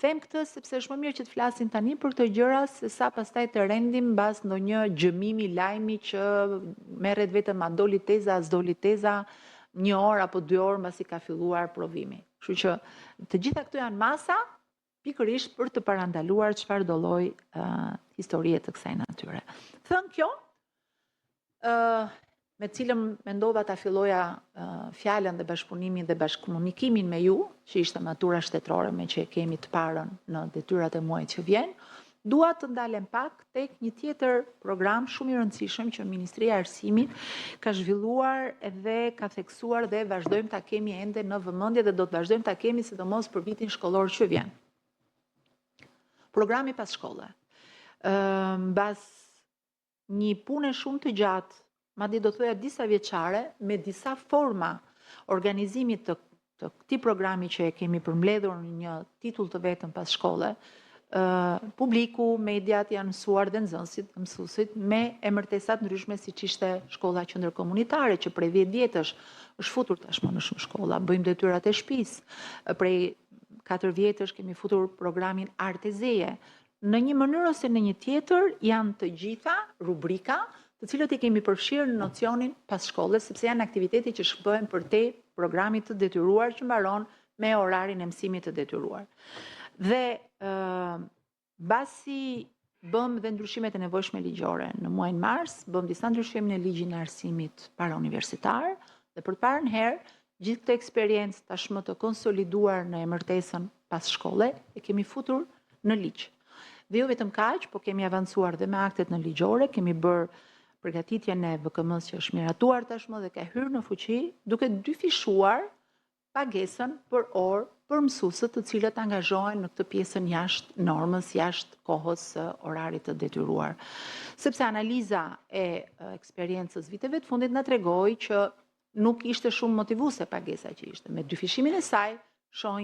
them këtë, sepse është më mirë që të flasim tani për këto gjëra sesa pastaj të rendim mbas ndonjë gjëmimi lajmi që merret vetëm a doli teza, a nuk doli teza, një orë apo dy orë pasi ka filluar provimi. Kështu që, të gjitha këto janë masa pikërisht për të parandaluar çfarëdolloj historie të kësaj natyre. Thënë kjo, me të cilën mendova ta filloja fjalën dhe bashkëpunimin dhe bashkëkomunikimin me ju, që ishte matura shtetërore, meqë e kemi të parën në detyrat e muajit që vjen, dua të ndalem pak te një tjetër program shumë i rëndësishëm që Ministria e Arsimit ka zhvilluar dhe ka theksuar dhe vazhdojmë ta kemi ende në vëmendje dhe do të vazhdojmë ta kemi, sidomos për vitin shkollor që vjen. Programi “Pas shkolle”. Pas një pune shumë të gjatë, madje do të thosha disavjeçare, me disa forma organizimi të këtij programi që e kemi përmbledhur në një titull të vetëm “Pas shkolle”, publiku, mediat janë mësuar, edhe nxënësit, edhe mësuesit me emërtesa të ndryshme, siç ishte shkolla qendër komunitare, që prej 10 vjetësh është futur tashmë në shumë shkolla, “Bëjmë detyrat e shtëpisë”, prej 4 vjetësh kemi futur programin “Arte Zeje”. Në një mënyrë ose në një tjetër janë të gjitha rubrika, të cilat i kemi përfshirë në nocionin “pas shkollës”, sepse janë aktivitete që shpojnë përtej programit të detyruar që mbaron me orarin e mësimit të detyruar. Pasi bëmë edhe ndryshimet e nevojshme ligjore në muajin mars, bëmë disa ndryshime në ligjin e arsimit parauniversitar dhe për të parën herë gjithë këtë eksperiencë tashmë të konsoliduar në emërtesën “Pas shkolle” e kemi futur në ligj. Dhe jo vetëm kaq, por kemi avancuar edhe me aktet nënligjore, kemi bërë përgatitjen e VKM-së, që është miratuar tashmë dhe ka hyrë në fuqi, duke dyfishuar pagesën për orë për mësuesit, të cilët angazhohen në këtë pjesën jashtë normës, jashtë kohës së orarit të detyruar. Sepse analiza e eksperiencës së viteve të fundit na tregoi që nuk ishte shumë motivuese pagesa që ishte. Me dyfishimin e saj shohim